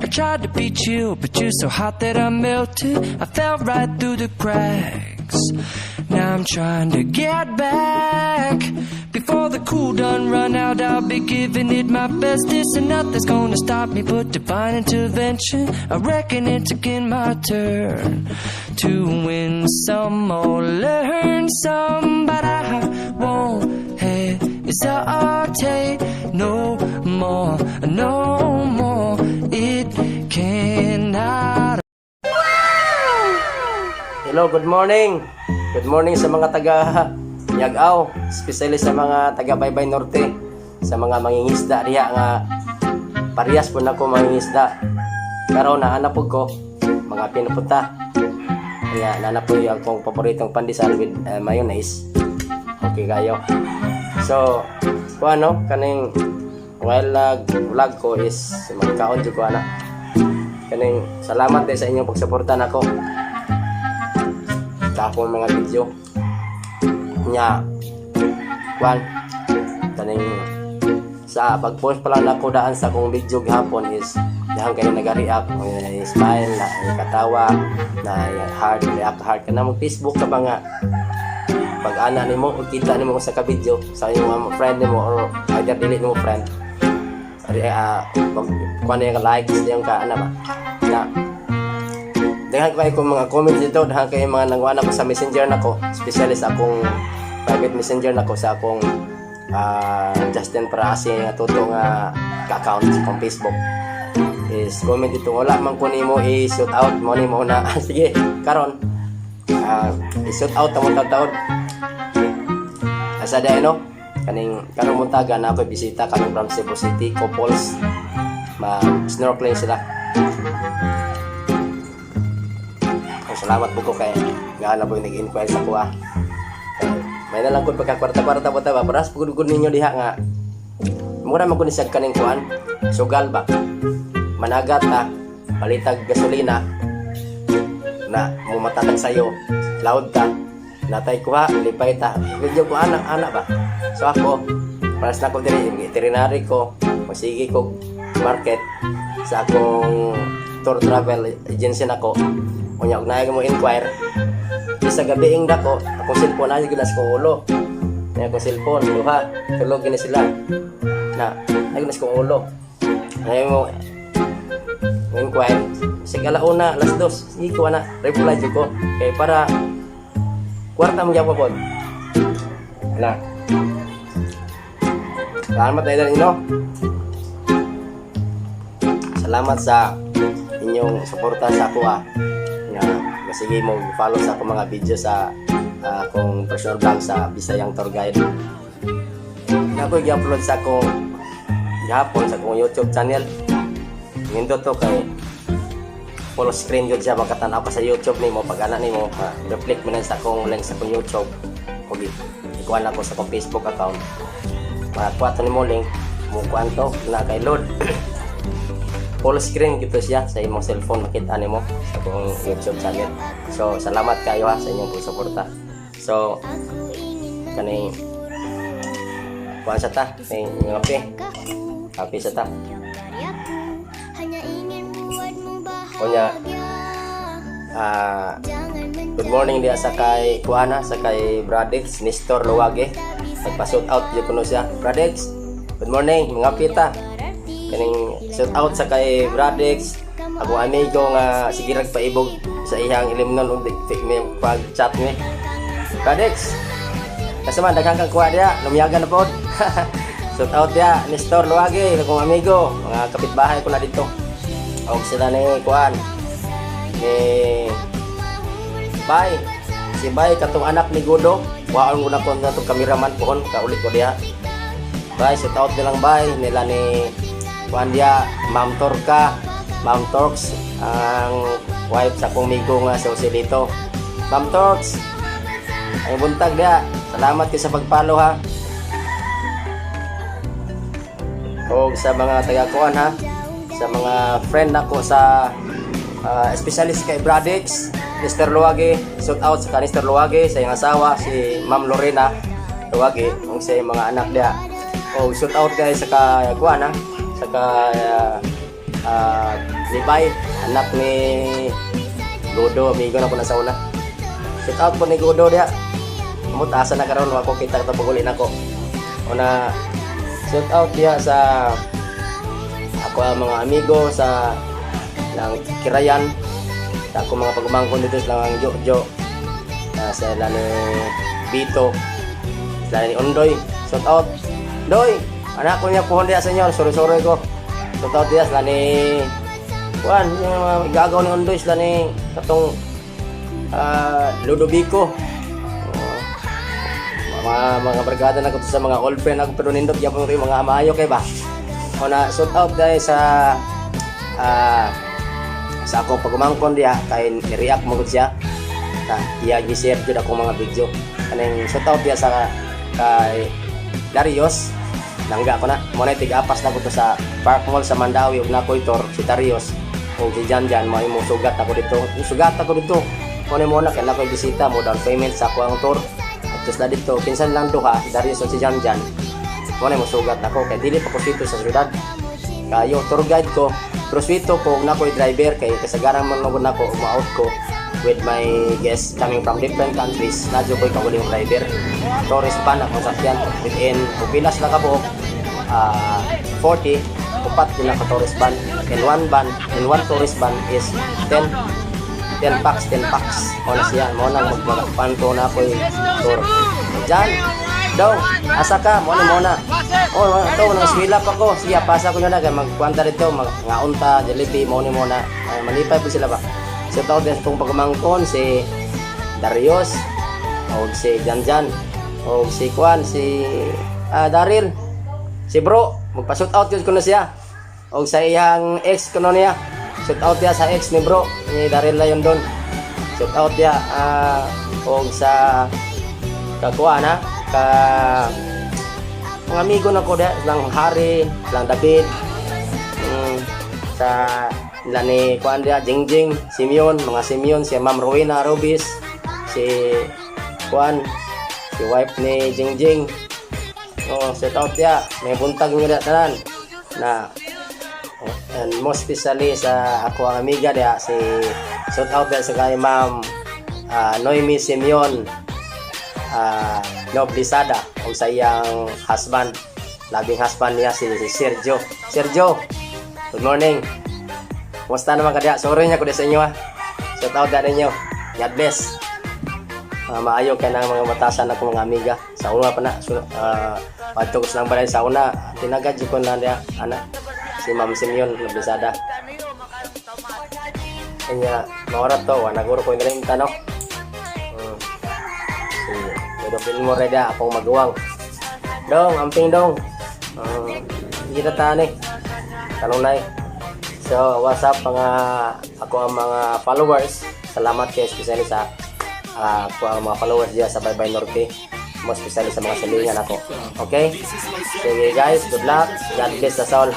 Tried to be chill, but you're so hot that I melted. I fell right through the cracks. Now I'm trying to get back. Before the cool done run out, I'll be giving it my bestest, and nothing's gonna stop me but divine intervention. I reckon it's again my turn to win some or learn some, but I won't hesitate no more, no more. It cannot. Hello, good morning. Good morning sa mga taga Miagao, especially sa mga taga Baybay Norte, sa mga mangingisda diha nga parehas po nako mangingisda. Karon naa na pud ko, mga pinupunta. Kaya naa na po yung akong paboritong pandesal with mayonnaise. Okay kayo. So, kung ano, kaning while lag vlog ko is magkaon jud ko ana. Kaning salamat din sa inyong pagsuporta nako sa akong mga video nya. Kwan, kaning sa pag-post pa lang nako daan sa akong video gihapon is dahil kayo nag-react, may smile na katawa na heart, react heart ka na. Mag Facebook ka ba nga pag ana nimo o kita nimo sa ka video sa inyong mga friend nimo or either dili nimo friend, pag kuan yung likes yung ka ana ba na. Daghan kayo kong mga comments dito, daghan kayo mga nangwana ko sa Messenger nako, especially sa akong private Messenger nako sa akong Justin Paraasi nga tuto nga ka-account sa akong Facebook. Is comment dito, "Wala man ko nimo i-shout out mo nimo na." Sige, karon i-shout out ang taon. Asa di no? Kaning karong buntaga na ako bisita kami from Cebu City, couples. Ma snorkeling sila. Ay, salamat po ko kay nga na po yung nag-inquire sa kuha. Kay, may na lang ko pagka kwarta-kwarta po ta ba. Paras pugod ninyo diha nga mura man ko ni siya kaning kuan. Sugal ba? Managat ta, palitag gasolina na mumatatag sayo. Loud ta. Natay kuha, lipay ta. Medyo ko anak anak ba. So ako, paras na ko diri veterinary ko, masigi ko market sa akong tour travel agency nako. Unya og naay mo inquire, di sa gabi ing dako, akong cellphone na gyud sa ulo. May akong cellphone, duha, tulog gini sila. Na, ay sa kong ulo. Ay mo mo inquire, sa alauna, alas 2, sige ko na, reply jud ko. Kay para kwarta mo gyapon pod. Wala. Salamat na ino. Salamat sa inyong suporta sa ako ah. Nga masige mo follow sa akong mga video sa akong personal vlog sa Bisayang Tour Guide. Nga ako i-upload sa akong gihapon sa akong YouTube channel. Nindot to kay full screen jud siya, makatan-aw ka sa YouTube nimo pag ana nimo reflect mo na sa akong link sa akong YouTube ug ikuan ako sa akong Facebook account. Makakuha to nimo link mo, kuan to na kay load, full screen gito siya sa imong cellphone, makita nimo sa akong YouTube channel. So salamat kayo ha sa inyong pagsuporta. So kani kuan sa ta kay ngape kape sa ta. Unya, good morning diya sa kay kuana, sa kay Bradix Nestor Luwage. Nagpa-shout out jud kuno siya. Bradix, good morning, mga pita. Kaning shout out sa kay Bradix, ako amigo nga sige rag paibog sa iyang ilimnon ug may pag chat mi. Bradix, kasama daghan kang kuha diya, lumiyagan na pod. Shout out diya Nestor Luwage, akong amigo, mga kapitbahay ko na dito. Og sila ni kuan ni Bay. Si Bay katong anak ni Gudo. Waon ko na ko na itong cameraman pohon kaulit ko diha. Bay, shout out nilang Bay nila ni kuan diya, Ma'am Torka, Ma'am Torx, ang wife sa akong migo nga sa Joselito. Ma'am Torx, ang buntag diha. Salamat kay sa pag-follow ha. Og sa mga taga kuan ha, sa mga friend nako sa specialist kay Bradix, Mr. Luwagi, shout out sa Mr. Luwagi, sa iyang asawa si Ma'am Lorena Luwagi, ug sa iyang mga anak diha. O shout out kay sa ka kuan ha, sa ka Libay, anak ni Godo, amigo na ko na sa una. Shout out po ni Godo diha. Amot asa na karon, wa ko kita kato paguli nako. Una, shout out diha sa ako ang mga amigo sa lang Kirayan, sa ako mga pagumangkon dito sa lang Jojo, sa ila ni Bito, sila ni Ondoy. Shout out Doy, anak ko niya puhon diha sa inyo, sorry sorry ko. Shout out diha sila ni Juan, yung mga igagaw ni Ondoy, sila ni katong Ludovico. Oh, mga barkada na ko to sa mga old friend ako, pero nindot gyapon rin mga maayo kay ba. O na shout out dahil sa akong pagumangkon diha kay ni-react mo gud siya na iya gi-share jud akong mga video. Kaning shout out diha sa kay Darius, nangga ko na mo na tig-apas na ko to sa Park Mall sa Mandaue ug nakoy tour si Darius ug si Jan Jan. Mo mo sugat ako dito, sugat ako dito mo na mo na kay nakoy bisita mo down payment sa ako ang tour at na dito kinsan lang duha, si Darius ug si Jan Jan, mo na mo sugat ako kay dili pa ko sito sa syudad kayo tour guide ko, pero swito ko na ko'y driver kay kasagaran man magud nako uma-out ko with my guests coming from different countries, na ko'y kaugalingong driver. Tourist van akong sakyan, within pila sila kabuok, 40, upat nila ka tourist van, and one van and one tourist van is 10 10 packs, 10 packs mo na siya. Mo na magpan ko na ako'y tour. Diyan dong, asa ka mo na mo na. Oh, ito nang eskwela pa ko siya, pasa ko na kay magkuanta dito, mag ngaon ta Jollibee mo ni mo na. Ay, malipay po sila ba. So tawag din sa itong pagumangkon, si Darius o si Janjan o si Kwan, si Daryl, si bro, magpa-shout out yun ko na siya o sa iyang ex ko na niya. Shout out niya sa ex ni bro ni Daryl na yun doon. Shout out niya o sa kakuha na ka mga amigo na ko diha, lang Hari, lang David, sa nila ni Kuan diha, Jingjing, Simeon, mga Simeon, si Ma'am Rowena Rubis, si Kuan, si wife ni Jingjing. Oh, shout out diha, may buntag nyo diha tanan. Na oh, and most especially sa ako ang amiga diha, si shout out diha sa kay Ma'am Noemi Simeon Noblisada o sa iyang husband, labing husband niya, si Sergio. Sergio, good morning. Kumusta naman ka diha? Sorry niya ko sa inyo ha. Shout out diha ninyo. God bless. Maayo kay nang mga batasan ako mga amiga. Sa una pa na, so, padto ko sa lang balay sa una, tinagad jud ko na diha, ana, si Ma'am Simeon Noblisada. Kanya, maura to, wala guro ko yung no. Si Pedro mo reda akong maguwang. Dong, amping dong. Kita tani. Tanong na. So, what's up mga ako ang mga followers. Salamat kay especially sa ako ang mga followers diya sa Baybay Norte. Most especially sa mga silingan ako. Okay? Sige guys, good luck. God bless us all.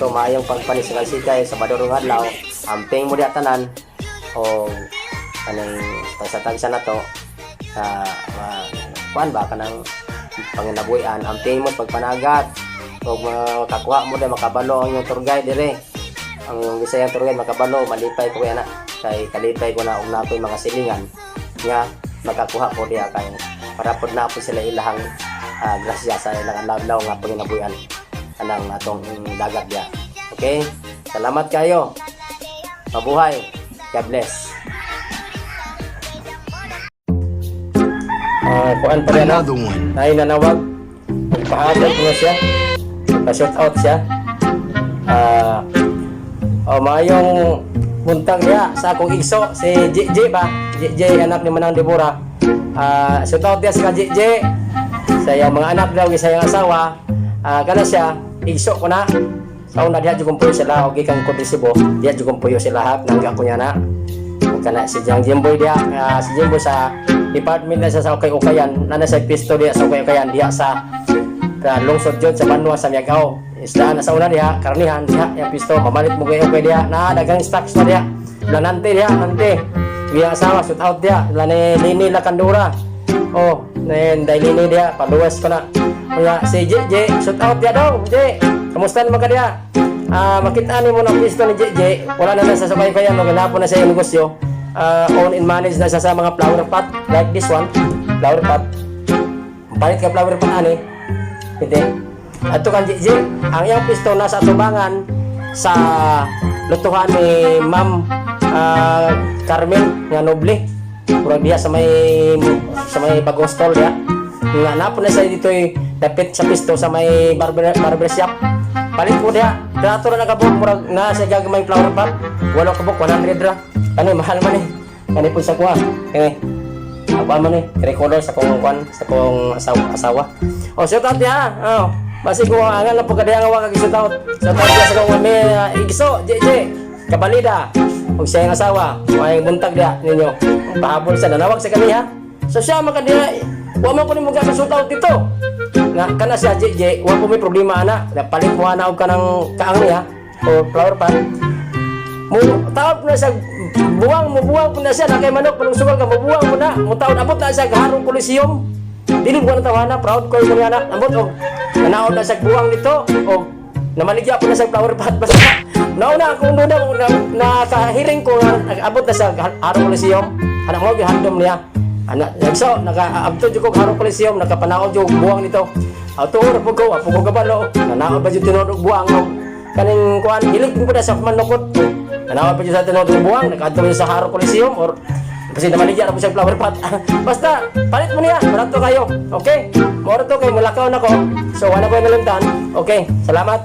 So, maayong pagpanisikalsikay sa Badurong adlaw. Amping mo diya tanan o kanang tagsa-tagsa na to sa kuan ba kanang panginabuhian. Amping mo pagpanagat o makakuha mo dahil makabalo ang iyong tour guide dire, ang Bisayang tour guide makabalo, malipay ko kaya na kay kalipay ko na og na ako'y mga silingan nga makakuha ko diha kay para pod na po sila ilahang grasya sa ilang adlaw nga panginabuhian anang atong dagat diha. Okay, salamat kayo, mabuhay, God bless. Kuan pa rin, no? Another one. Ay nanawag. Nagpahabol ko na siya. Pa-shout out siya. Oh, maayong buntag niya sa akong igso si JJ ba? JJ, anak ni Manang Deborah. Shout out niya sa JJ. Sa iyang mga anak daw sa iyang asawa. Kana siya, igso ko na. Sa una diha jud kong puyo sila og gikan ko Cebu. Diha jud kong puyo sila hap nangga ko niya na. Ug kana si Jang Jimboy diha, si Jimboy sa department na siya sa Ukay-Ukayan, nana sa pisto diha sa Ukay-Ukayan diha sa lungsod jud sa Banwa sa Miagao. Isdaan na sa una diha, karnihan diha yang pisto, mamalit mo kay okay diha, na daghang stocks na diha. Lanante diha, nante. Biya asawa, shoot out diha, lani Lini Lakandura. Oh, nen dai Lini diha, paluwas ko na. Kaya si JJ, shoot out diha dong, J. Kamusta naman ka diha? Makita nimo ng pisto ni JJ, wala na na sa subaybayan, no, ganapo na sa iyang negosyo. Own and manage na siya sa mga flower pot, like this one, flower pot. Palit ka flower pot ani. Hindi. Ato kan JJ, ang iyang pisto nasa atubangan sa lutuhan ni Ma'am Carmen nga Noble. Murag diha sa may bagong stall diha. Nga napo na siya dito dapit sa pisto sa may barber shop. Palit ko diha. Trato ra nakabuok, murag na sa gagmay flower pot. Walo kabuk, 100 ra. Kani mahal man eh. Kani po sa kuha. Eh, ako man eh, recorder sa kong kwan, sa kong asawa. O, shout out niya. Oh, basi ko angal na po kadaya nga wag shout out. Shout out niya sa kong mami, Igso, JJ, Kabalida. Ug siya yung asawa, may buntag diya ninyo. Pahabol sa nanawag sa kaniya. So siya man kaniya, wa man ko nimo sa shout out dito. Nga kana siya JJ, wa po may problema ana. Napalit mo ana og kanang kaang niya o flower pot. Mo tawag na siya buwang, mo buwang po na siya na kay manok palungsugal ka, mo buwang mo na, mo tawag, abot na siya harong Coliseum. Dili ko na tawana, proud ko yung anak, abot og nanaon na siya buwang dito og namaligya po na siya flower pot. Basta nauna akong duda na nakahiring ko nga abot na siya harong Coliseum. Anak mo gihandom niya anak. So nakaabto jud ko harong Coliseum, nakapanaog jud buwang nito. Ato ra po ko, apo ko kabalo nanaon pa jud tinuod og buwang og kaning kuan, hilig ko na sa manukot. Nanawa pa siya sa tinuod buwang, nakaadto sa Haro Coliseum or kasi namaligya na po siya flower pot. Basta, palit mo niya, barato kayo. Okay? Moro to kay mulakaw na ko. So, wala ko yung nalimtan. Okay, salamat.